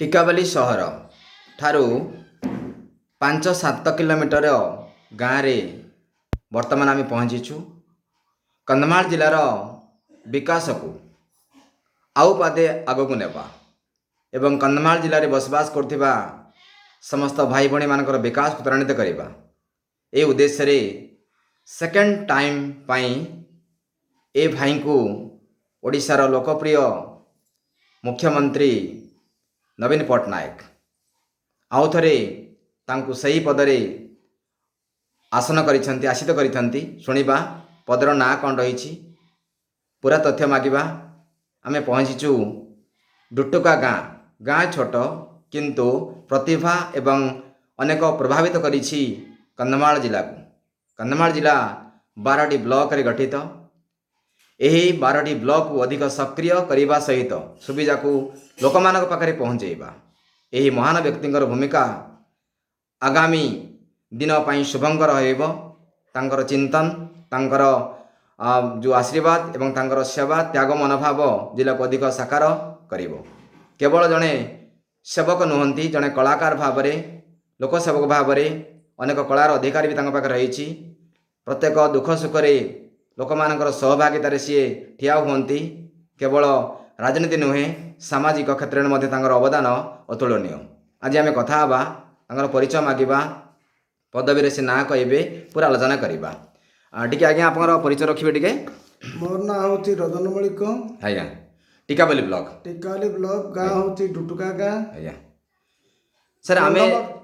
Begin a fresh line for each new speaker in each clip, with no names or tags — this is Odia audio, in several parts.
ଟିକାବାଲି ସହର ଠାରୁ 5-7 କିଲୋମିଟର ଗାଁରେ ବର୍ତ୍ତମାନ ଆମେ ପହଞ୍ଚିଛୁ। କନ୍ଧମାଳ ଜିଲ୍ଲାର ବିକାଶକୁ ଆଉ ପାଦେ ଆଗକୁ ନେବା ଏବଂ କନ୍ଧମାଳ ଜିଲ୍ଲାରେ ବସବାସ କରୁଥିବା ସମସ୍ତ ଭାଇ ଭଉଣୀମାନଙ୍କର ବିକାଶକୁ ତ୍ୱରାନ୍ୱିତ କରିବା, ଏ ଉଦ୍ଦେଶ୍ୟରେ ସେକେଣ୍ଡ ଟାଇମ୍ ପାଇଁ ଏ ଭାଇଙ୍କୁ ଓଡ଼ିଶାର ଲୋକପ୍ରିୟ ମୁଖ୍ୟମନ୍ତ୍ରୀ ନବୀନ ପଟ୍ଟନାୟକ ଆଉ ଥରେ ତାଙ୍କୁ ସେହି ପଦରେ ଆସନ କରିଛନ୍ତି, ଆସୀନ କରିଛନ୍ତି। ଶୁଣିବା ପଦର ନାଁ କ'ଣ ରହିଛି, ପୁରା ତଥ୍ୟ ମାଗିବା। ଆମେ ପହଞ୍ଚିଛୁ ଡୁଟୁକା ଗାଁ। ଗାଁ ଛୋଟ, କିନ୍ତୁ ପ୍ରତିଭା ଏବଂ ଅନେକ ପ୍ରଭାବିତ କରିଛି କନ୍ଧମାଳ ଜିଲ୍ଲାକୁ। କନ୍ଧମାଳ ଜିଲ୍ଲା 12ଟି ବ୍ଲକରେ ଗଠିତ। ଏହି 12ଟି ବ୍ଲକକୁ ଅଧିକ ସକ୍ରିୟ କରିବା ସହିତ ସୁବିଧାକୁ ଲୋକମାନଙ୍କ ପାଖରେ ପହଞ୍ଚାଇବା, ଏହି ମହାନ ବ୍ୟକ୍ତିଙ୍କର ଭୂମିକା ଆଗାମୀ ଦିନ ପାଇଁ ଶୁଭଙ୍କର ହେବ। ତାଙ୍କର ଚିନ୍ତନ, ତାଙ୍କର ଯେଉଁ ଆଶୀର୍ବାଦ ଏବଂ ତାଙ୍କର ସେବା ତ୍ୟାଗ ମନୋଭାବ ଜିଲ୍ଲାକୁ ଅଧିକ ସାକାର କରିବ। କେବଳ ଜଣେ ସେବକ ନୁହନ୍ତି, ଜଣେ କଳାକାର ଭାବରେ, ଲୋକସେବକ ଭାବରେ ଅନେକ କଳାର ଅଧିକାର ବି ତାଙ୍କ ପାଖରେ ରହିଛି। ପ୍ରତ୍ୟେକ ଦୁଃଖ ସୁଖରେ ଲୋକମାନଙ୍କର ସହଭାଗିତାରେ ସିଏ ଠିଆ ହୁଅନ୍ତି। କେବଳ ରାଜନୀତି ନୁହେଁ, ସାମାଜିକ କ୍ଷେତ୍ରରେ ମଧ୍ୟ ତାଙ୍କର ଅବଦାନ ଅତୁଳନୀୟ। ଆଜି ଆମେ କଥା ହେବା, ତାଙ୍କର ପରିଚୟ ମାଗିବା, ପଦବୀରେ ସେ ନାଁ କହିବେ, ପୁରା ଆଲୋଚନା କରିବା। ଟିକେ ଆଜ୍ଞା, ଆପଣଙ୍କର ପରିଚୟ ରଖିବେ ଟିକେ।
ମୋର ନାଁ ହେଉଛି ରତନ ମଳିକ।
ଆଜ୍ଞା, ଟିକାବାଲି ବ୍ଲକ।
ଟିକାବାଲି ବ୍ଲକ, ଗାଁ ହେଉଛି ଡୁଟୁକା ଗାଁ।
ଆଜ୍ଞା ସାର୍, ଆମେ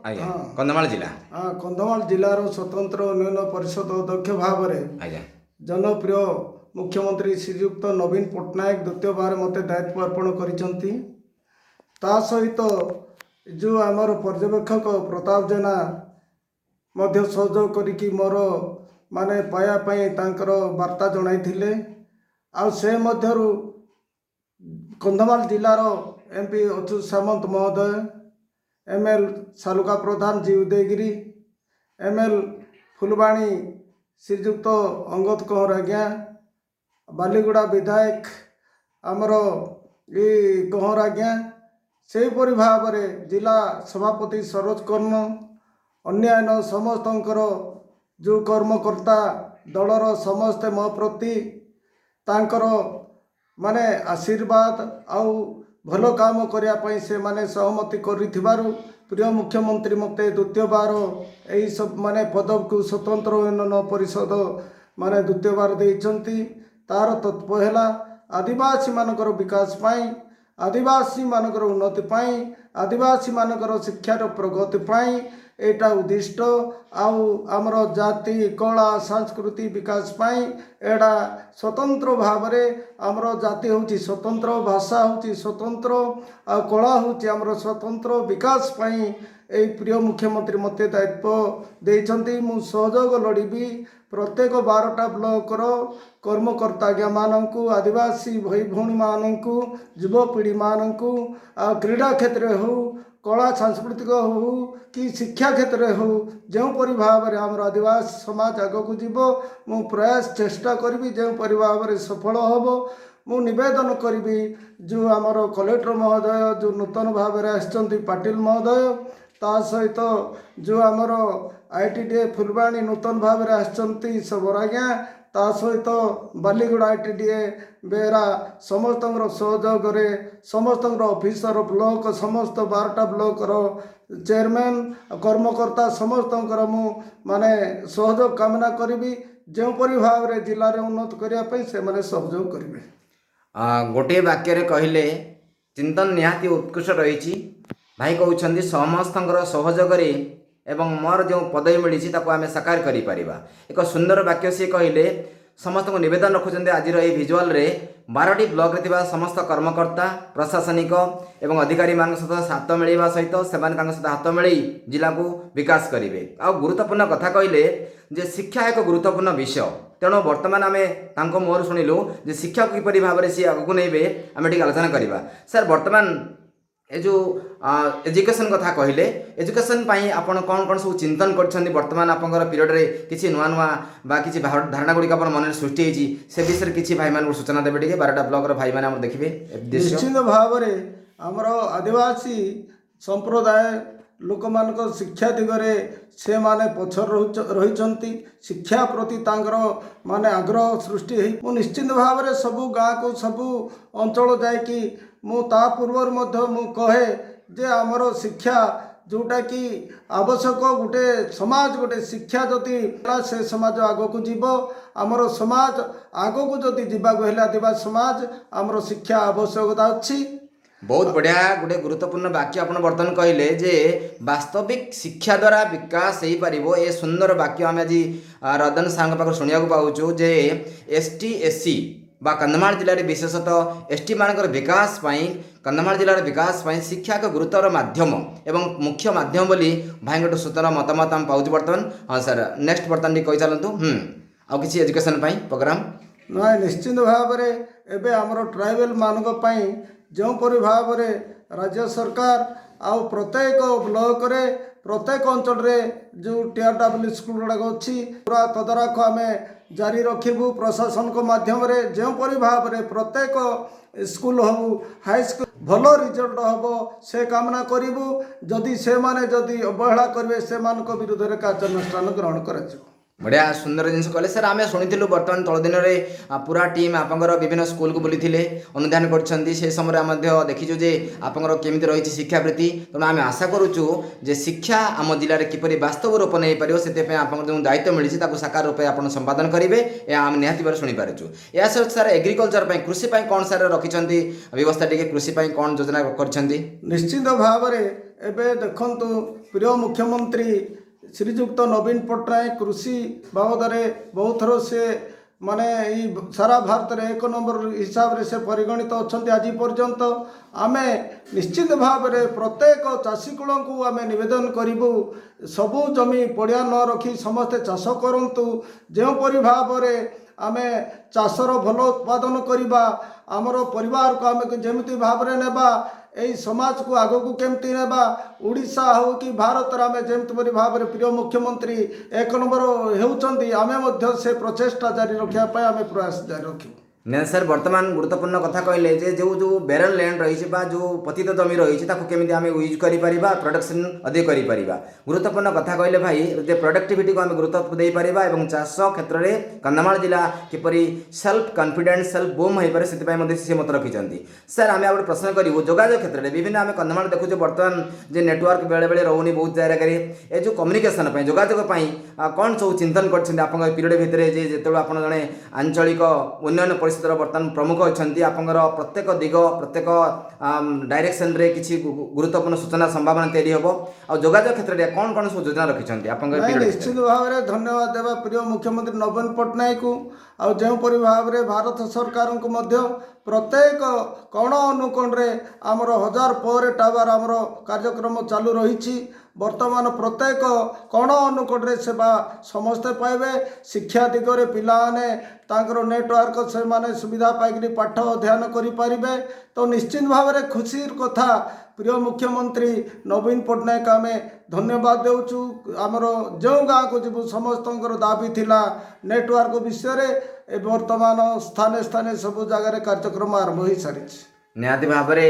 ଆଜ୍ଞା
ହଁ।
କନ୍ଧମାଳ ଜିଲ୍ଲା।
ହଁ, କନ୍ଧମାଳ ଜିଲ୍ଲାର ସ୍ୱତନ୍ତ୍ର ଉନ୍ନୟନ ପରିଷଦ ଅଧ୍ୟକ୍ଷ ଭାବରେ ଜନପ୍ରିୟ ମୁଖ୍ୟମନ୍ତ୍ରୀ ଶ୍ରୀଯୁକ୍ତ ନବୀନ ପଟ୍ଟନାୟକ ଦ୍ୱିତୀୟ ବାର ମୋତେ ଦାୟିତ୍ୱ ଅର୍ପଣ କରିଛନ୍ତି। ତା ସହିତ ଯେଉଁ ଆମର ପର୍ଯ୍ୟବେକ୍ଷକ ପ୍ରତାପ ଜେନା ମଧ୍ୟ ସହଯୋଗ କରିକି ମୋର ମାନେ ପାଇବା ପାଇଁ ତାଙ୍କର ବାର୍ତ୍ତା ଜଣାଇଥିଲେ। ଆଉ ସେ ମଧ୍ୟରୁ କନ୍ଧମାଳ ଜିଲ୍ଲାର ଏମ୍ ପି ଅଚ୍ୟୁତ ସାମନ୍ତ ମହୋଦୟ, ଏମ୍ ଏଲ୍ ସାଲୁକା ପ୍ରଧାନ G Udayagiri, M L Phulbani ଶ୍ରୀଯୁକ୍ତ ଅଙ୍ଗଦ କହଁର ଆଜ୍ଞା, ବାଲିଗୁଡ଼ା ବିଧାୟକ ଆମର ଇ କହଁର ଆଜ୍ଞା, ସେହିପରି ଭାବରେ ଜିଲ୍ଲା ସଭାପତି ସରୋଜ କର୍ଣ୍ଣ, ଅନ୍ୟାନ୍ୟ ସମସ୍ତଙ୍କର ଯେଉଁ କର୍ମକର୍ତ୍ତା ଦଳର ସମସ୍ତେ ମୋ ପ୍ରତି ତାଙ୍କର ମାନେ ଆଶୀର୍ବାଦ ଆଉ ଭଲ କାମ କରିବା ପାଇଁ ସେମାନେ ସହମତି କରିଥିବାରୁ ପ୍ରିୟ ମୁଖ୍ୟମନ୍ତ୍ରୀ ମୋତେ ଦ୍ୱିତୀୟ ବାର ଏହି ସବୁ ମାନେ ପଦକୁ ସ୍ୱତନ୍ତ୍ର ଉନ୍ନୟନ ପରିଷଦ ମାନେ ଦ୍ୱିତୀୟ ବାର ଦେଇଛନ୍ତି। ତାର ତତ୍ତ୍ୱ ହେଲା ଆଦିବାସୀମାନଙ୍କର ବିକାଶ ପାଇଁ, ଆଦିବାସୀମାନଙ୍କର ଉନ୍ନତି ପାଇଁ, ଆଦିବାସୀମାନଙ୍କର ଶିକ୍ଷାର ପ୍ରଗତି ପାଇଁ ଏଇଟା ଉଦ୍ଦିଷ୍ଟ। ଆଉ ଆମର ଜାତି, କଳା, ସଂସ୍କୃତି ବିକାଶ ପାଇଁ ଏଇଟା ସ୍ୱତନ୍ତ୍ର ଭାବରେ। ଆମର ଜାତି ହେଉଛି ସ୍ୱତନ୍ତ୍ର, ଭାଷା ହେଉଛି ସ୍ୱତନ୍ତ୍ର, ଆଉ କଳା ହେଉଛି ଆମର ସ୍ୱତନ୍ତ୍ର। ବିକାଶ ପାଇଁ ଏଇ ପ୍ରିୟ ମୁଖ୍ୟମନ୍ତ୍ରୀ ମୋତେ ଦାୟିତ୍ୱ ଦେଇଛନ୍ତି। ମୁଁ ସହଯୋଗ ଲୋଡ଼ିବି ପ୍ରତ୍ୟେକ 12ଟା ବ୍ଲକର କର୍ମକର୍ତ୍ତା ଆଜ୍ଞାମାନଙ୍କୁ, ଆଦିବାସୀ ଭାଇ ଭଉଣୀମାନଙ୍କୁ, ଯୁବପିଢ଼ିମାନଙ୍କୁ। ଆଉ କ୍ରୀଡ଼ା କ୍ଷେତ୍ରରେ ହେଉ, କଳା ସାଂସ୍କୃତିକ ହେଉ କି ଶିକ୍ଷା କ୍ଷେତ୍ରରେ ହେଉ, ଯେଉଁପରି ଭାବରେ ଆମର ଆଦିବାସୀ ସମାଜ ଆଗକୁ ଯିବ, ମୁଁ ପ୍ରୟାସ ଚେଷ୍ଟା କରିବି। ଯେଉଁପରି ଭାବରେ ସଫଳ ହେବ, ମୁଁ ନିବେଦନ କରିବି। ଯେଉଁ ଆମର କଲେକ୍ଟର ମହୋଦୟ ଯେଉଁ ନୂତନ ଭାବରେ ଆସିଛନ୍ତି ପାଟିଲ ମହୋଦୟ, ତା ସହିତ ଯେଉଁ ଆମର ଆଇଟିଡିଏ ଫୁଲବାଣୀ ନୂତନ ଭାବରେ ଆସିଛନ୍ତି ଶବର ଆଜ୍ଞା, ତା ସହିତ ବାଲିଗୁଡ଼ା ଆଇଟିଡିଏ ବେହେରା, ସମସ୍ତଙ୍କର ସହଯୋଗରେ ସମସ୍ତଙ୍କର ଅଫିସର, ବ୍ଲକ ସମସ୍ତ 12ଟା ବ୍ଲକର ଚେୟାରମ୍ୟାନ୍, କର୍ମକର୍ତ୍ତା ସମସ୍ତଙ୍କର ମୁଁ ମାନେ ସହଯୋଗ କାମନା କରିବି। ଯେଉଁପରି ଭାବରେ ଜିଲ୍ଲାରେ ଉନ୍ନତ କରିବା ପାଇଁ ସେମାନେ ସହଯୋଗ କରିବେ।
ଗୋଟିଏ ବାକ୍ୟରେ କହିଲେ, ଚିନ୍ତନ ନିହାତି ଉତ୍କୃଷ୍ଟ ରହିଛି। ଭାଇ କହୁଛନ୍ତି, ସମସ୍ତଙ୍କର ସହଯୋଗରେ ଏବଂ ମୋର ଯେଉଁ ପଦବୀ ମିଳିଛି, ତାକୁ ଆମେ ସାକାର କରିପାରିବା। ଏକ ସୁନ୍ଦର ବାକ୍ୟ ସିଏ କହିଲେ। ସମସ୍ତଙ୍କୁ ନିବେଦନ ରଖୁଛନ୍ତି ଆଜିର ଏହି ଭିଜୁଆଲରେ, 12ଟି ବ୍ଲକରେ ଥିବା ସମସ୍ତ କର୍ମକର୍ତ୍ତା, ପ୍ରଶାସନିକ ଏବଂ ଅଧିକାରୀମାନଙ୍କ ସହିତ ହାତ ମିଳାଇବା ସହିତ ସେମାନେ ତାଙ୍କ ସହିତ ହାତ ମିଳେଇ ଜିଲ୍ଲାକୁ ବିକାଶ କରିବେ। ଆଉ ଗୁରୁତ୍ୱପୂର୍ଣ୍ଣ କଥା କହିଲେ ଯେ ଶିକ୍ଷା ଏକ ଗୁରୁତ୍ୱପୂର୍ଣ୍ଣ ବିଷୟ। ତେଣୁ ବର୍ତ୍ତମାନ ଆମେ ତାଙ୍କ ମୁହଁରୁ ଶୁଣିଲୁ ଯେ ଶିକ୍ଷାକୁ କିପରି ଭାବରେ ସିଏ ଆଗକୁ ନେବେ। ଆମେ ଟିକେ ଆଲୋଚନା କରିବା ସାର୍। ବର୍ତ୍ତମାନ ଏ ଯେଉଁ ଏଜୁକେସନ୍ କଥା କହିଲେ, ଏଜୁକେସନ୍ ପାଇଁ ଆପଣ କ'ଣ କ'ଣ ସବୁ ଚିନ୍ତନ କରିଛନ୍ତି? ବର୍ତ୍ତମାନ ଆପଣଙ୍କର ପିରିୟଡ଼ରେ କିଛି ନୂଆ ନୂଆ ବା କିଛି ଧାରଣା ଗୁଡ଼ିକ ଆପଣ ମନରେ ସୃଷ୍ଟି ହେଇଛି, ସେ ବିଷୟରେ କିଛି ଭାଇମାନଙ୍କୁ ସୂଚନା ଦେବେ ଟିକେ। 12ଟା ବ୍ଲକର ଭାଇମାନେ ଆମର ଦେଖିବେ ଏ ଦୃଶ୍ୟ।
ନିଶ୍ଚିତ ଭାବରେ ଆମର ଆଦିବାସୀ ସମ୍ପ୍ରଦାୟ ଲୋକମାନଙ୍କ ଶିକ୍ଷା ଦିଗରେ ସେମାନେ ପଛରେ ରହିଛନ୍ତି। ଶିକ୍ଷା ପ୍ରତି ତାଙ୍କର ମାନେ ଆଗ୍ରହ ସୃଷ୍ଟି ହେଇ ମୁଁ ନିଶ୍ଚିନ୍ତ ଭାବରେ ସବୁ ଗାଁକୁ, ସବୁ ଅଞ୍ଚଳ ଯାଇକି ମୁଁ ତା ପୂର୍ବରୁ ମଧ୍ୟ ମୁଁ କହେ ଯେ ଆମର ଶିକ୍ଷା ଯେଉଁଟାକି ଆବଶ୍ୟକ, ଗୋଟେ ସମାଜ, ଗୋଟେ ଶିକ୍ଷା ଯଦି ହେଲା ସେ ସମାଜ ଆଗକୁ ଯିବ। ଆମର ସମାଜ ଆଗକୁ ଯଦି ଯିବାକୁ ହେଲେ ଆଦିବାସୀ ସମାଜ ଆମର ଶିକ୍ଷା ଆବଶ୍ୟକତା ଅଛି।
ବହୁତ ବଢ଼ିଆ ଗୋଟେ ଗୁରୁତ୍ୱପୂର୍ଣ୍ଣ ବାକ୍ୟ ଆପଣ ବର୍ତ୍ତମାନ କହିଲେ ଯେ ବାସ୍ତବିକ ଶିକ୍ଷା ଦ୍ୱାରା ବିକାଶ ହେଇପାରିବ। ଏ ସୁନ୍ଦର ବାକ୍ୟ ଆମେ ଆଜି ରଦନ ସାର୍ଙ୍କ ପାଖରୁ ଶୁଣିବାକୁ ପାଉଛୁ ଯେ ST SC ବା କନ୍ଧମାଳ ଜିଲ୍ଲାରେ ବିଶେଷତଃ ST ମାନଙ୍କର ବିକାଶ ପାଇଁ, କନ୍ଧମାଳ ଜିଲ୍ଲାର ବିକାଶ ପାଇଁ ଶିକ୍ଷା ଏକ ଗୁରୁତ୍ୱର ମାଧ୍ୟମ ଏବଂ ମୁଖ୍ୟ ମାଧ୍ୟମ ବୋଲି ଭାଇଙ୍କଠୁ ସୂଚନା ମତାମତ ଆମେ ପାଉଛୁ ବର୍ତ୍ତମାନ। ହଁ ସାର୍, ନେକ୍ସଟ ବର୍ତ୍ତମାନ ଟିକେ କହିଚାଲନ୍ତୁ। ଆଉ କିଛି ଏଜୁକେସନ୍ ପାଇଁ ପ୍ରୋଗ୍ରାମ?
ନାଇଁ, ନିଶ୍ଚିନ୍ତ ଭାବରେ ଏବେ ଆମର ଟ୍ରାଇବାଲ ମାନଙ୍କ ପାଇଁ ଯେଉଁପରି ଭାବରେ ରାଜ୍ୟ ସରକାର ଆଉ ପ୍ରତ୍ୟେକ ବ୍ଲକରେ, ପ୍ରତ୍ୟେକ ଅଞ୍ଚଳରେ ଯେଉଁ TRW school ଗୁଡ଼ାକ ଅଛି, ପୁରା ତଦାରଖ ଆମେ ଜାରି ରଖିବୁ ପ୍ରଶାସନଙ୍କ ମାଧ୍ୟମରେ। ଯେଉଁପରି ଭାବରେ ପ୍ରତ୍ୟେକ ସ୍କୁଲ ହେଉ, ହାଇସ୍କୁଲ ଭଲ ରିଜଲ୍ଟ ହେବ ସେ କାମନା କରିବୁ। ଯଦି ସେମାନେ ଯଦି ଅବହେଳା କରିବେ, ସେମାନଙ୍କ ବିରୁଦ୍ଧରେ କାର୍ଯ୍ୟାନୁଷ୍ଠାନ ଗ୍ରହଣ କରାଯିବ।
ବଢ଼ିଆ ସୁନ୍ଦର ଜିନିଷ କହିଲେ ସାର୍। ଆମେ ଶୁଣିଥିଲୁ ବର୍ତ୍ତମାନ ତଳ ଦିନରେ ପୁରା ଟିମ୍ ଆପଣଙ୍କର ବିଭିନ୍ନ ସ୍କୁଲକୁ ବୁଲିଥିଲେ, ଅନୁଧ୍ୟାନ କରିଛନ୍ତି। ସେ ସମୟରେ ଆମେ ମଧ୍ୟ ଦେଖିଛୁ ଯେ ଆପଣଙ୍କର କେମିତି ରହିଛି ଶିକ୍ଷାବୃତ୍ତି। ତେଣୁ ଆମେ ଆଶା କରୁଛୁ ଯେ ଶିକ୍ଷା ଆମ ଜିଲ୍ଲାରେ କିପରି ବାସ୍ତବ ରୂପ ନେଇପାରିବ, ସେଥିପାଇଁ ଆପଣଙ୍କୁ ଯେଉଁ ଦାୟିତ୍ୱ ମିଳିଛି ତାକୁ ସାକାର ରୂପେ ଆପଣ ସମ୍ପାଦନ କରିବେ, ଏହା ଆମେ ନିହାତି ଭାବରେ ଶୁଣିପାରୁଛୁ। ଏହା ସହିତ ସାର୍, ଏଗ୍ରିକଲଚର ପାଇଁ, କୃଷି ପାଇଁ କ'ଣ ସାର୍ ରଖିଛନ୍ତି ବ୍ୟବସ୍ଥା ଟିକେ? କୃଷି ପାଇଁ କ'ଣ ଯୋଜନା କରିଛନ୍ତି?
ନିଶ୍ଚିତ ଭାବରେ ଏବେ ଦେଖନ୍ତୁ, ପ୍ରିୟ ମୁଖ୍ୟମନ୍ତ୍ରୀ ଶ୍ରୀଯୁକ୍ତ ନବୀନ ପଟ୍ଟନାୟକ କୃଷି ବାବଦରେ ବହୁତ ଥର ସେ ମାନେ ଏଇ ସାରା ଭାରତରେ ଏକ ନମ୍ବର ହିସାବରେ ସେ ପରିଗଣିତ ଅଛନ୍ତି ଆଜି ପର୍ଯ୍ୟନ୍ତ। ଆମେ ନିଶ୍ଚିତ ଭାବରେ ପ୍ରତ୍ୟେକ ଚାଷୀ କୂଳଙ୍କୁ ଆମେ ନିବେଦନ କରିବୁ, ସବୁ ଜମି ପଡ଼ିଆ ନ ରଖି ସମସ୍ତେ ଚାଷ କରନ୍ତୁ। ଯେଉଁପରି ଭାବରେ ଆମେ ଚାଷର ଭଲ ଉତ୍ପାଦନ କରିବା, ଆମର ପରିବାରକୁ ଆମେ ଯେମିତି ଭାବରେ ନେବା, ଏଇ ସମାଜକୁ ଆଗକୁ କେମିତି ନେବା, ଓଡ଼ିଶା ହେଉ କି ଭାରତରେ ଆମେ ଯେମିତି ପରି ଭାବରେ ପ୍ରିୟ ମୁଖ୍ୟମନ୍ତ୍ରୀ ଏକ ନମ୍ବର ହେଉଛନ୍ତି, ଆମେ ମଧ୍ୟ ସେ ପ୍ରଚେଷ୍ଟା ଜାରି ରଖିବା ପାଇଁ ଆମେ ପ୍ରୟାସ ଜାରି ରଖିବୁ।
ନା ସାର୍, ବର୍ତ୍ତମାନ ଗୁରୁତ୍ୱପୂର୍ଣ୍ଣ କଥା କହିଲେ ଯେ ଯେଉଁ ଯେଉଁ ବେରନ୍ ଲ୍ୟାଣ୍ଡ ରହିଛି ବା ଯେଉଁ ପତିତ ଜମି ରହିଛି, ତାକୁ କେମିତି ଆମେ ୟୁଜ୍ କରିପାରିବା, ପ୍ରଡକ୍ସନ୍ ଅଧିକ କରିପାରିବା। ଗୁରୁତ୍ୱପୂର୍ଣ୍ଣ କଥା କହିଲେ ଭାଇ ଯେ ପ୍ରଡକ୍ଟିଭିଟିକୁ ଆମେ ଗୁରୁତ୍ୱ ଦେଇପାରିବା ଏବଂ ଚାଷ କ୍ଷେତ୍ରରେ କନ୍ଧମାଳ ଜିଲ୍ଲା କିପରି ସେଲ୍ଫ କନଫିଡେନ୍ସ, ସେଲ୍ଫ ବୁମ୍ ହୋଇପାରେ, ସେଥିପାଇଁ ମଧ୍ୟ ସେ ମତ ରଖିଛନ୍ତି। ସାର୍, ଆମେ ଆଉ ଗୋଟେ ପ୍ରଶ୍ନ କରିବୁ। ଯୋଗାଯୋଗ କ୍ଷେତ୍ରରେ ବିଭିନ୍ନ ଆମେ କନ୍ଧମାଳ ଦେଖୁଛୁ ବର୍ତ୍ତମାନ ଯେ ନେଟୱାର୍କ ବେଳେବେଳେ ରହୁନି ବହୁତ ଜାଗାରେ। ଏ ଯେଉଁ କମ୍ୟୁନିକେସନ୍ ପାଇଁ, ଯୋଗାଯୋଗ ପାଇଁ କ'ଣ ସବୁ ଚିନ୍ତନ କରିଛନ୍ତି ଆପଣଙ୍କ ପିରିୟଡ଼ ଭିତରେ, ଯେ ଯେତେବେଳେ ଆପଣ ଜଣେ ଆଞ୍ଚଳିକ ଉନ୍ନୟନ ପରିଷଦର ବର୍ତ୍ତମାନ ପ୍ରମୁଖ ଅଛନ୍ତି, ଆପଣଙ୍କର ପ୍ରତ୍ୟେକ ଦିଗ, ପ୍ରତ୍ୟେକ ଡାଇରେକ୍ସନରେ କିଛି ଗୁରୁତ୍ୱପୂର୍ଣ୍ଣ ସୂଚନା ସମ୍ଭାବନା ତିଆରି ହେବ। ଆଉ ଯୋଗାଯୋଗ କ୍ଷେତ୍ରରେ କ'ଣ କ'ଣ ସବୁ ଯୋଜନା ରଖିଛନ୍ତି ଆପଣଙ୍କ
ନାଇଁ,
ପିରିୟଡ଼ ଭିତରେ?
ନିଶ୍ଚିତ ଭାବରେ ଧନ୍ୟବାଦ ଦେବା ପ୍ରିୟ ମୁଖ୍ୟମନ୍ତ୍ରୀ ନବୀନ ପଟ୍ଟନାୟକଙ୍କୁ ଆଉ ଯେଉଁପରି ଭାବରେ ଭାରତ ସରକାରଙ୍କୁ ମଧ୍ୟ। ପ୍ରତ୍ୟେକ କୋଣ ଅନୁକୋଣରେ ଆମର 1000 ପରେ ଟାୱାର ଆମର କାର୍ଯ୍ୟକ୍ରମ ଚାଲୁ ରହିଛି। ବର୍ତ୍ତମାନ ପ୍ରତ୍ୟେକ କୋଣ ଅନୁକୋଣରେ ସେବା ସମସ୍ତେ ପାଇବେ। ଶିକ୍ଷା ଦିଗରେ ପିଲାମାନେ ତାଙ୍କର ନେଟୱାର୍କ ସେମାନେ ସୁବିଧା ପାଇକରି ପାଠ ଅଧ୍ୟୟନ କରିପାରିବେ। ତ ନିଶ୍ଚିତ ଭାବରେ ଖୁସିର କଥା, ପ୍ରିୟ ମୁଖ୍ୟମନ୍ତ୍ରୀ ନବୀନ ପଟ୍ଟନାୟକ ଆମେ ଧନ୍ୟବାଦ ଦେଉଛୁ। ଆମର ଯେଉଁ ଗାଁକୁ ଯିବୁ, ସମସ୍ତଙ୍କର ଦାବି ଥିଲା ନେଟୱାର୍କ ବିଷୟରେ। ଏ ବର୍ତ୍ତମାନ ସ୍ଥାନେ ସ୍ଥାନେ ସବୁ ଜାଗାରେ କାର୍ଯ୍ୟକ୍ରମ ଆରମ୍ଭ ହୋଇସାରିଛି।
ନିହାତି ଭାବରେ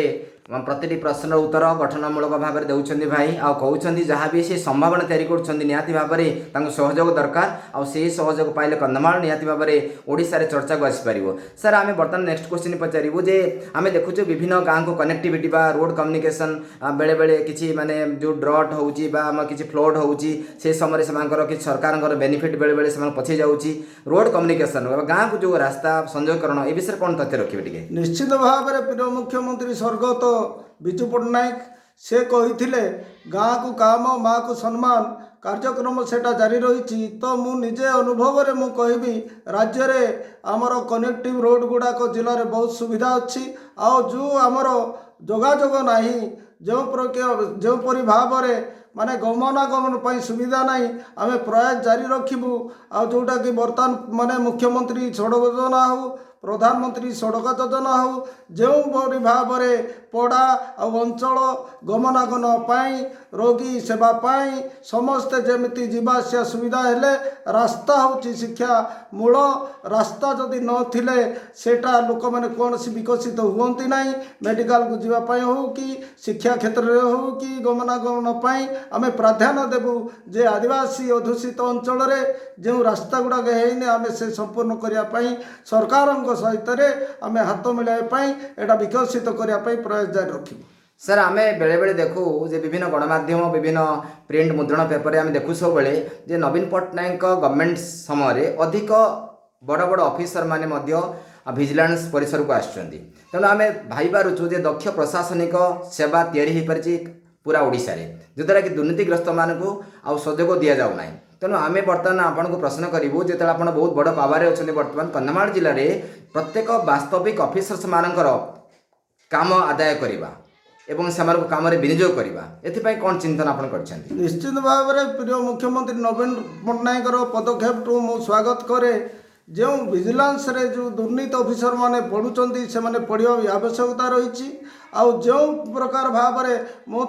ପ୍ରତିଟି ପ୍ରଶ୍ନର ଉତ୍ତର ଗଠନମୂଳକ ଭାବରେ ଦେଉଛନ୍ତି ଭାଇ ଆଉ କହୁଛନ୍ତି ଯାହା ବି ସେ ସମ୍ଭାବନା ତିଆରି କରୁଛନ୍ତି, ନିହାତି ଭାବରେ ତାଙ୍କୁ ସହଯୋଗ ଦରକାର ଆଉ ସେଇ ସହଯୋଗ ପାଇଲେ କନ୍ଧମାଳ ନିହାତି ଭାବରେ ଓଡ଼ିଶାରେ ଚର୍ଚ୍ଚାକୁ ଆସିପାରିବ। ସାର୍, ଆମେ ବର୍ତ୍ତମାନ ନେକ୍ସଟ କ୍ୱେଶ୍ଚିନ୍ ପଚାରିବୁ ଯେ ଆମେ ଦେଖୁଛୁ ବିଭିନ୍ନ ଗାଁକୁ କନେକ୍ଟିଭିଟି ବା ରୋଡ଼ କମ୍ୟୁନିକେସନ୍ ବେଳେବେଳେ କିଛି ମାନେ ଯେଉଁ ଡ୍ରଟ୍ ହେଉଛି ବା ଆମର କିଛି ଫ୍ଲଡ୍ ହେଉଛି, ସେ ସମୟରେ ସେମାନଙ୍କର କିଛି ସରକାରଙ୍କର ବେନିଫିଟ୍ ବେଳେବେଳେ ସେମାନେ ପଛେଇ ଯାଉଛି। ରୋଡ଼ କମ୍ୟୁନିକେସନ୍ ବା ଗାଁକୁ ଯେଉଁ ରାସ୍ତା ସଂଯୋଗୀକରଣ, ଏ ବିଷୟରେ କ'ଣ ତଥ୍ୟ ରଖିବେ ଟିକେ?
ନିଶ୍ଚିତ ଭାବରେ ପ୍ରିୟ ମୁଖ୍ୟମନ୍ତ୍ରୀ ସ୍ୱର୍ଗତ ବିଜୁ ପଟ୍ଟନାୟକ ସେ କହିଥିଲେ ଗାଁକୁ କାମ, ମାଆକୁ ସମ୍ମାନ କାର୍ଯ୍ୟକ୍ରମ, ସେଇଟା ଜାରି ରହିଛି। ତ ମୁଁ ନିଜେ ଅନୁଭବରେ ମୁଁ କହିବି, ରାଜ୍ୟରେ ଆମର କନେକ୍ଟିଭ ରୋଡ଼ ଗୁଡ଼ାକ ଜିଲ୍ଲାରେ ବହୁତ ସୁବିଧା ଅଛି। ଆଉ ଯେଉଁ ଆମର ଯୋଗାଯୋଗ ନାହିଁ, ଯେଉଁପରି ଭାବରେ ମାନେ ଗମନାଗମନ ପାଇଁ ସୁବିଧା ନାହିଁ, ଆମେ ପ୍ରୟାସ ଜାରି ରଖିବୁ। ଆଉ ଯେଉଁଟାକି ବର୍ତ୍ତମାନ ମାନେ ମୁଖ୍ୟମନ୍ତ୍ରୀ ସଡ଼କ ଯୋଜନା ହେଉ, ପ୍ରଧାନମନ୍ତ୍ରୀ ସଡ଼କ ଯୋଜନା ହେଉ, ଯେଉଁପରି ଭାବରେ ପଡ଼ା ଆଉ ଅଞ୍ଚଳ ଗମନାଗମନ ପାଇଁ, ରୋଗୀ ସେବା ପାଇଁ ସମସ୍ତେ ଯେମିତି ଯିବା ଆସିବା ସୁବିଧା ହେଲେ, ରାସ୍ତା ହେଉଛି ଶିକ୍ଷା ମୂଳ। ରାସ୍ତା ଯଦି ନଥିଲେ ସେଇଟା ଲୋକମାନେ କୌଣସି ବିକଶିତ ହୁଅନ୍ତି ନାହିଁ। ମେଡ଼ିକାଲକୁ ଯିବା ପାଇଁ ହେଉ କି ଶିକ୍ଷା କ୍ଷେତ୍ରରେ ହେଉ କି ଗମନାଗମନ ପାଇଁ ଆମେ ପ୍ରାଧାନ୍ୟ ଦେବୁ ଯେ ଆଦିବାସୀ ଅଧ୍ୟୁଷିତ ଅଞ୍ଚଳରେ ଯେଉଁ ରାସ୍ତା ଗୁଡ଼ାକ ହେଇନି, ଆମେ ସେ ସମ୍ପୂର୍ଣ୍ଣ କରିବା ପାଇଁ ସରକାରଙ୍କ ସହିତରେ ଆମେ ହାତ ମିଳାଇବା ପାଇଁ, ଏଇଟା ବିକଶିତ କରିବା ପାଇଁ ପ୍ରୟାସ ଜାରି ରଖିବୁ।
ସାର୍, ଆମେ ବେଳେବେଳେ ଦେଖୁ ଯେ ବିଭିନ୍ନ ଗଣମାଧ୍ୟମ, ବିଭିନ୍ନ ପ୍ରିଣ୍ଟ ମୁଦ୍ରଣ ପେପରରେ ଆମେ ଦେଖୁ ସବୁବେଳେ ଯେ ନବୀନ ପଟ୍ଟନାୟକଙ୍କ ଗଭର୍ଣ୍ଣମେଣ୍ଟ ସମୟରେ ଅଧିକ ବଡ଼ ବଡ଼ ଅଫିସର ମାନେ ମଧ୍ୟ ଭିଜିଲାନ୍ସ ପରିସରକୁ ଆସୁଛନ୍ତି। ତେଣୁ ଆମେ ଭାବିପାରୁଛୁ ଯେ ଦକ୍ଷ ପ୍ରଶାସନିକ ସେବା ତିଆରି ହୋଇପାରିଛି ପୁରା ଓଡ଼ିଶାରେ, ଯଦ୍ୱାରା କି ଦୁର୍ନୀତିଗ୍ରସ୍ତମାନଙ୍କୁ ଆଉ ସୁଯୋଗ ଦିଆଯାଉ ନାହିଁ। ତେଣୁ ଆମେ ବର୍ତ୍ତମାନ ଆପଣଙ୍କୁ ପ୍ରଶ୍ନ କରିବୁ, ଯେତେବେଳେ ଆପଣ ବହୁତ ବଡ଼ ପାୱାରରେ ଅଛନ୍ତି, ବର୍ତ୍ତମାନ କନ୍ଧମାଳ ଜିଲ୍ଲାରେ ପ୍ରତ୍ୟେକ ବାସ୍ତବିକ ଅଫିସର୍ସ ମାନଙ୍କର କାମ ଆଦାୟ କରିବା ଏବଂ ସେମାନଙ୍କୁ କାମରେ ବିନିଯୋଗ କରିବା, ଏଥିପାଇଁ କ'ଣ ଚିନ୍ତନ ଆପଣ କରିଛନ୍ତି?
ନିଶ୍ଚିତ ଭାବରେ ପ୍ରିୟ ମୁଖ୍ୟମନ୍ତ୍ରୀ ନବୀନ ପଟ୍ଟନାୟକର ପଦକ୍ଷେପଠୁ ମୁଁ ସ୍ୱାଗତ କରେ। ଯେଉଁ ଭିଜିଲାନ୍ସରେ ଯେଉଁ ଦୁର୍ନୀତି ଅଫିସରମାନେ ପଢ଼ୁଛନ୍ତି, ସେମାନେ ପଢ଼ିବା ବି ଆବଶ୍ୟକତା ରହିଛି। ଆଉ ଯେଉଁ ପ୍ରକାର ଭାବରେ ମୁଁ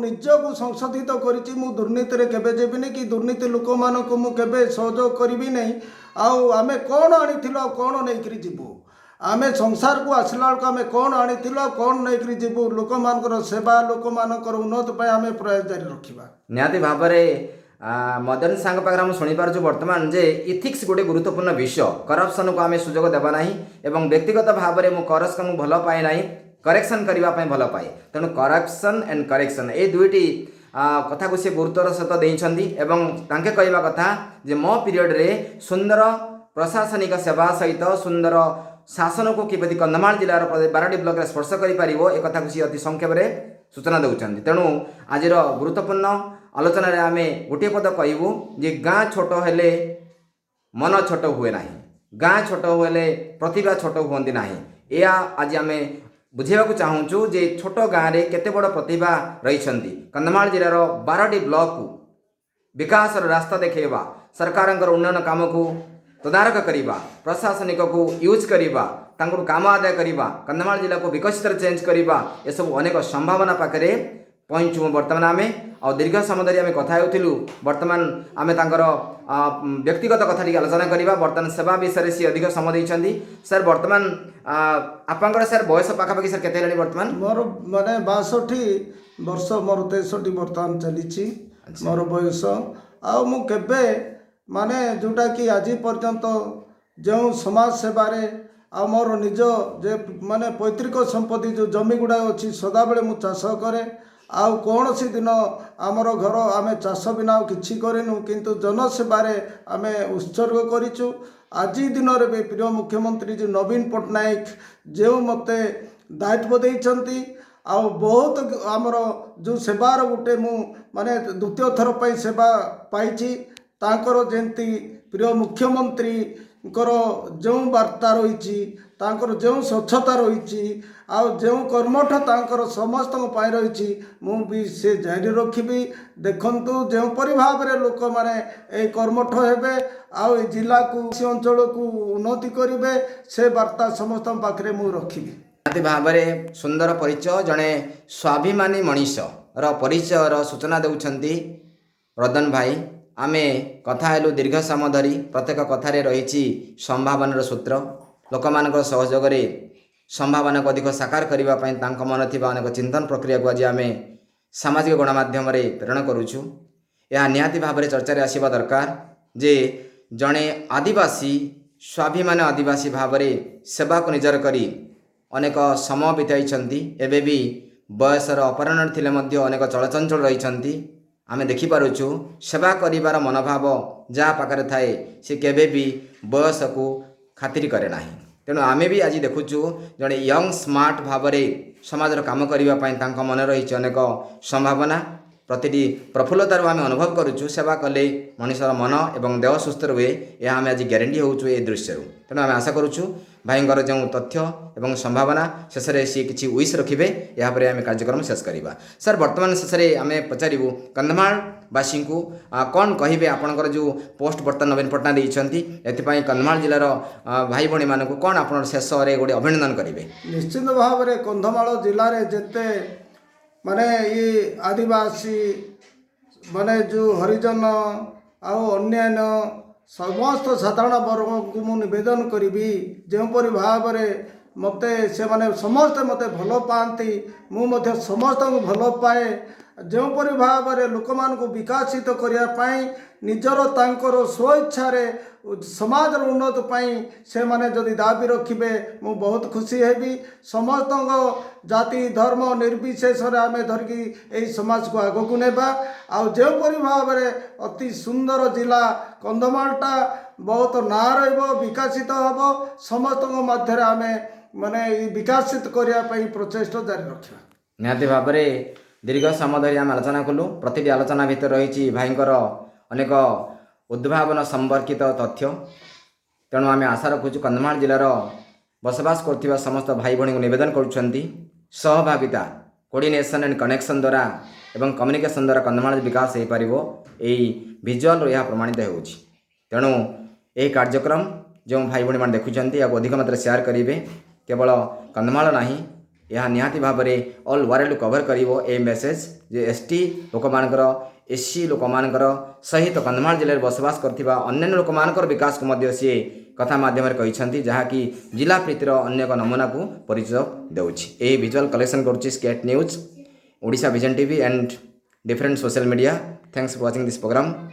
ନିଜକୁ ସଂଶୋଧିତ କରିଛି, ମୁଁ ଦୁର୍ନୀତିରେ କେବେ ଯିବିନି କି ଦୁର୍ନୀତି ଲୋକମାନଙ୍କୁ ମୁଁ କେବେ ସହଯୋଗ କରିବି ନାହିଁ। ଆଉ ଆମେ କ'ଣ ଆଣିଥିଲୁ ଆଉ କ'ଣ ନେଇକରି ଯିବୁ? ଆମେ ସଂସାରକୁ ଆସିଲା ବେଳକୁ ଆମେ କ'ଣ ଆଣିଥିଲୁ ଆଉ କ'ଣ ନେଇକରି ଯିବୁ? ଲୋକମାନଙ୍କର ସେବା, ଲୋକମାନଙ୍କର ଉନ୍ନତି ପାଇଁ ଆମେ ପ୍ରୟାସ ଜାରି ରଖିବା।
ନିହାତି ଭାବରେ ମଦନ ସାଙ୍ଗ ପାଖରେ ଆମେ ଶୁଣିପାରୁଛୁ ବର୍ତ୍ତମାନ ଯେ ଇଥିକ୍ସ ଗୋଟେ ଗୁରୁତ୍ୱପୂର୍ଣ୍ଣ ବିଷୟ। କରପ୍ସନକୁ ଆମେ ସୁଯୋଗ ଦେବା ନାହିଁ ଏବଂ ବ୍ୟକ୍ତିଗତ ଭାବରେ ମୁଁ କରପ୍ସନକୁ ଭଲ ପାଏ ନାହିଁ, କରେକ୍ସନ୍ କରିବା ପାଇଁ ଭଲ ପାଏ। ତେଣୁ କରପ୍ସନ୍ ଆଣ୍ଡ କରେକ୍ସନ୍, ଏଇ ଦୁଇଟି କଥାକୁ ସେ ଗୁରୁତ୍ୱର ସହିତ ଦେଇଛନ୍ତି ଏବଂ ତାଙ୍କେ କହିବା କଥା ଯେ ମୋ ପିରିୟଡ଼ରେ ସୁନ୍ଦର ପ୍ରଶାସନିକ ସେବା ସହିତ ସୁନ୍ଦର ଶାସନକୁ କିପରି କନ୍ଧମାଳ ଜିଲ୍ଲାର 12ଟି ବ୍ଲକରେ ସ୍ପର୍ଶ କରିପାରିବ, ଏ କଥାକୁ ସିଏ ଅତି ସଂକ୍ଷେପରେ ସୂଚନା ଦେଉଛନ୍ତି। ତେଣୁ ଆଜିର ଗୁରୁତ୍ୱପୂର୍ଣ୍ଣ ଆଲୋଚନାରେ ଆମେ ଗୋଟିଏ ପଦ କହିବୁ ଯେ ଗାଁ ଛୋଟ ହେଲେ ମନ ଛୋଟ ହୁଏ ନାହିଁ, ଗାଁ ଛୋଟ ହେଲେ ପ୍ରତିଭା ଛୋଟ ହୁଅନ୍ତି ନାହିଁ। ଏହା ଆଜି ଆମେ ବୁଝେଇବାକୁ ଚାହୁଁଛୁ ଯେ ଛୋଟ ଗାଁରେ କେତେ ବଡ଼ ପ୍ରତିଭା ରହିଛନ୍ତି। କନ୍ଧମାଳ ଜିଲ୍ଲାର 12ଟି ବ୍ଲକକୁ ବିକାଶର ରାସ୍ତା ଦେଖାଇବା, ସରକାରଙ୍କର ଉନ୍ନୟନ କାମକୁ ତଦାରଖ କରିବା, ପ୍ରଶାସନିକକୁ ୟୁଜ୍ କରିବା, ତାଙ୍କଠୁ କାମ ଆଦାୟ କରିବା, କନ୍ଧମାଳ ଜିଲ୍ଲାକୁ ବିକଶିତରେ ଚେଞ୍ଜ କରିବା, ଏସବୁ ଅନେକ ସମ୍ଭାବନା ପାଖରେ ପହଞ୍ଚୁ ବର୍ତ୍ତମାନ ଆମେ। ଆଉ ଦୀର୍ଘ ସମୟ ଧରି ଆମେ କଥା ହେଉଥିଲୁ। ବର୍ତ୍ତମାନ ଆମେ ତାଙ୍କର ବ୍ୟକ୍ତିଗତ କଥା ଟିକେ ଆଲୋଚନା କରିବା। ବର୍ତ୍ତମାନ ସେବା ବିଷୟରେ ସିଏ ଅଧିକ ସମୟ ଦେଇଛନ୍ତି। ସାର୍, ବର୍ତ୍ତମାନ ଆପଣଙ୍କର ସାର୍ ବୟସ ପାଖାପାଖି ସାର୍ କେତେ ହେଲାଣି ବର୍ତ୍ତମାନ?
ମୋର ମାନେ 62 ବର୍ଷ, ମୋର 63 ବର୍ତ୍ତମାନ ଚାଲିଛି ମୋର ବୟସ। ଆଉ ମୁଁ କେବେ ମାନେ ଯେଉଁଟାକି ଆଜି ପର୍ଯ୍ୟନ୍ତ ଯେଉଁ ସମାଜ ସେବାରେ ଆଉ ମୋର ନିଜ ଯେ ମାନେ ପୈତୃକ ସମ୍ପତ୍ତି ଯେଉଁ ଜମି ଗୁଡ଼ାକ ଅଛି, ସଦାବେଳେ ମୁଁ ଚାଷ କରେ। ଆଉ କୌଣସି ଦିନ ଆମର ଘର ଆମେ ଚାଷ ବିନା ଆଉ କିଛି କରିନୁ, କିନ୍ତୁ ଜନସେବାରେ ଆମେ ଉତ୍ସର୍ଗ କରିଛୁ। ଆଜି ଦିନରେ ବି ପ୍ରିୟ ମୁଖ୍ୟମନ୍ତ୍ରୀ ଯେଉଁ ନବୀନ ପଟ୍ଟନାୟକ ଯେଉଁ ମୋତେ ଦାୟିତ୍ୱ ଦେଇଛନ୍ତି, ଆଉ ବହୁତ ଆମର ଯେଉଁ ସେବାର ଗୋଟେ ମୁଁ ମାନେ ଦ୍ୱିତୀୟ ଥର ପାଇଁ ସେବା ପାଇଛି। ତାଙ୍କର ଯେମିତି ପ୍ରିୟ ମୁଖ୍ୟମନ୍ତ୍ରୀଙ୍କର ଯେଉଁ ବାର୍ତ୍ତା ରହିଛି, ତାଙ୍କର ଯେଉଁ ସ୍ୱଚ୍ଛତା ରହିଛି ଆଉ ଯେଉଁ କର୍ମଠ ତାଙ୍କର ସମସ୍ତଙ୍କ ପାଇଁ ରହିଛି, ମୁଁ ବି ସେ ଜାରି ରଖିବି। ଦେଖନ୍ତୁ, ଯେଉଁପରି ଭାବରେ ଲୋକମାନେ ଏଇ କର୍ମଠ ହେବେ ଆଉ ଏ ଜିଲ୍ଲାକୁ, ସେ ଅଞ୍ଚଳକୁ ଉନ୍ନତି କରିବେ, ସେ ବାର୍ତ୍ତା ସମସ୍ତଙ୍କ ପାଖରେ ମୁଁ ରଖିବି।
ନିହାତି ଭାବରେ ସୁନ୍ଦର ପରିଚୟ, ଜଣେ ସ୍ୱାଭିମାନୀ ମଣିଷର ପରିଚୟର ସୂଚନା ଦେଉଛନ୍ତି ରଦନ ଭାଇ। ଆମେ କଥା ହେଲୁ ଦୀର୍ଘ ସମୟ ଧରି। ପ୍ରତ୍ୟେକ କଥାରେ ରହିଛି ସମ୍ଭାବନାର ସୂତ୍ର। ଲୋକମାନଙ୍କ ସହଯୋଗରେ ସମ୍ଭାବନାକୁ ଅଧିକ ସାକାର କରିବା ପାଇଁ ତାଙ୍କ ମନରେ ଥିବା ଅନେକ ଚିନ୍ତନ ପ୍ରକ୍ରିୟାକୁ ଆଜି ଆମେ ସାମାଜିକ ଗଣମାଧ୍ୟମରେ ପ୍ରେରଣ କରୁଛୁ। ଏହା ନିହାତି ଭାବରେ ଚର୍ଚ୍ଚାରେ ଆସିବା ଦରକାର ଯେ ଜଣେ ଆଦିବାସୀ, ସ୍ୱାଭିମାନ ଆଦିବାସୀ ଭାବରେ ସେବାକୁ ନିଜର କରି ଅନେକ ସମୟ ବିତାଇଛନ୍ତି। ଏବେ ବି ବୟସର ଅପରାହ୍ନରେ ଥିଲେ ମଧ୍ୟ ଅନେକ ଚଳଚଞ୍ଚଳ ରହିଛନ୍ତି। ଆମେ ଦେଖିପାରୁଛୁ, ସେବା କରିବାର ମନୋଭାବ ଯାହା ପାଖରେ ଥାଏ, ସେ କେବେ ବି ବୟସକୁ ଖାତିର କରେ ନାହିଁ। ତେଣୁ ଆମେ ବି ଆଜି ଦେଖୁଛୁ ଜଣେ ୟଙ୍ଗ ସ୍ମାର୍ଟ ଭାବରେ ସମାଜର କାମ କରିବା ପାଇଁ ତାଙ୍କ ମନରେ ରହିଛି ଅନେକ ସମ୍ଭାବନା। ପ୍ରତିଟି ପ୍ରଫୁଲ୍ଲତାରୁ ଆମେ ଅନୁଭବ କରୁଛୁ, ସେବା କଲେ ମଣିଷର ମନ ଏବଂ ଦେହ ସୁସ୍ଥ ରୁହେ, ଏହା ଆମେ ଆଜି ଗ୍ୟାରେଣ୍ଟି ହେଉଛୁ ଏ ଦୃଶ୍ୟରୁ। ତେଣୁ ଆମେ ଆଶା କରୁଛୁ ଭାଇଙ୍କର ଯେଉଁ ତଥ୍ୟ ଏବଂ ସମ୍ଭାବନା, ଶେଷରେ ସିଏ କିଛି ୱିଶ୍ ରଖିବେ। ଏହାପରେ ଆମେ କାର୍ଯ୍ୟକ୍ରମ ଶେଷ କରିବା। ସାର୍, ବର୍ତ୍ତମାନ ଶେଷରେ ଆମେ ପଚାରିବୁ କନ୍ଧମାଳବାସୀଙ୍କୁ କ'ଣ କହିବେ? ଆପଣଙ୍କର ଯେଉଁ ପୋଷ୍ଟ ବର୍ତ୍ତମାନ ନବୀନ ପଟ୍ଟନାୟକ ଦେଇଛନ୍ତି, ଏଥିପାଇଁ କନ୍ଧମାଳ ଜିଲ୍ଲାର ଭାଇ ଭଉଣୀମାନଙ୍କୁ କ'ଣ ଆପଣ ଶେଷରେ ଗୋଟେ ଅଭିନନ୍ଦନ କରିବେ?
ନିଶ୍ଚିତ ଭାବରେ କନ୍ଧମାଳ ଜିଲ୍ଲାରେ ଯେତେ ମାନେ ଇ ଆଦିବାସୀ, ମାନେ ଯେଉଁ ହରିଜନ ଆଉ ଅନ୍ୟାନ୍ୟ ସମସ୍ତ ସାଧାରଣ ବର୍ଗଙ୍କୁ ମୁଁ ନିବେଦନ କରିବି, ଯେଉଁପରି ଭାବରେ ମୋତେ ସେମାନେ ସମସ୍ତେ ମୋତେ ଭଲ ପାଆନ୍ତି, ମୁଁ ମଧ୍ୟ ସମସ୍ତଙ୍କୁ ଭଲ ପାଏ। ଯେଉଁପରି ଭାବରେ ଲୋକମାନଙ୍କୁ ବିକଶିତ କରିବା ପାଇଁ ନିଜର ତାଙ୍କର ସ୍ୱଇଚ୍ଛାରେ ସମାଜର ଉନ୍ନତି ପାଇଁ ସେମାନେ ଯଦି ଦାବି ରଖିବେ, ମୁଁ ବହୁତ ଖୁସି ହେବି। ସମସ୍ତଙ୍କ ଜାତି ଧର୍ମ ନିର୍ବିଶେଷରେ ଆମେ ଧରିକି ଏହି ସମାଜକୁ ଆଗକୁ ନେବା। ଆଉ ଯେଉଁପରି ଭାବରେ ଅତି ସୁନ୍ଦର ଜିଲ୍ଲା କନ୍ଧମାଳଟା ବହୁତ ନାଁ ରହିବ, ବିକଶିତ ହେବ, ସମସ୍ତଙ୍କ ମଧ୍ୟରେ ଆମେ ମାନେ ଏଇ ବିକଶିତ କରିବା ପାଇଁ ପ୍ରଚେଷ୍ଟା ଜାରି ରଖିବା।
ନିହାତି ଭାବରେ ଦୀର୍ଘ ସମୟ ଧରି ଆମେ ଆଲୋଚନା କଲୁ। ପ୍ରତିଟି ଆଲୋଚନା ଭିତରେ ରହିଛି ଭାଇଙ୍କର ଅନେକ ଉଦ୍ଭାବନ ସମ୍ପର୍କିତ ତଥ୍ୟ। ତେଣୁ ଆମେ ଆଶା ରଖୁଛୁ, କନ୍ଧମାଳ ଜିଲ୍ଲାର ବସବାସ କରୁଥିବା ସମସ୍ତ ଭାଇ ଭଉଣୀଙ୍କୁ ନିବେଦନ କରୁଛନ୍ତି, ସହଭାଗିତା, କୋର୍ଡ଼ିନେସନ୍ ଆଣ୍ଡ କନେକ୍ସନ୍ ଦ୍ୱାରା ଏବଂ କମ୍ୟୁନିକେସନ୍ ଦ୍ୱାରା କନ୍ଧମାଳ ବିକାଶ ହୋଇପାରିବ, ଏଇ ଭିଜୁଆଲରୁ ଏହା ପ୍ରମାଣିତ ହେଉଛି। ତେଣୁ ଏହି କାର୍ଯ୍ୟକ୍ରମ ଯେଉଁ ଭାଇ ଭଉଣୀମାନେ ଦେଖୁଛନ୍ତି, ଏହାକୁ ଅଧିକ ମାତ୍ରାରେ ସେୟାର କରିବେ। କେବଳ କନ୍ଧମାଳ ନାହିଁ, ଏହା ନିହାତି ଭାବରେ ଅଲ୍ ୱାର୍ଲଡ କଭର କରିବ ଏହି ମେସେଜ୍ ଯେ ଏସ୍ ଟି ଲୋକମାନଙ୍କର, ଏସ୍ ସି ଲୋକମାନଙ୍କର ସହିତ କନ୍ଧମାଳ ଜିଲ୍ଲାରେ ବସବାସ କରୁଥିବା ଅନ୍ୟାନ୍ୟ ଲୋକମାନଙ୍କର ବିକାଶକୁ ମଧ୍ୟ ସିଏ କଥା ମାଧ୍ୟମରେ କହିଛନ୍ତି, ଯାହାକି ଜିଲ୍ଲା ପ୍ରୀତିର ଅନ୍ୟ ଏକ ନମୁନାକୁ ପରିଚୟ ଦେଉଛି। ଏହି ଭିଜୁଆଲ୍ କଲେକ୍ସନ୍ କରୁଛି skate news, Odisha vision TV and different social media. Thanks for watching this program.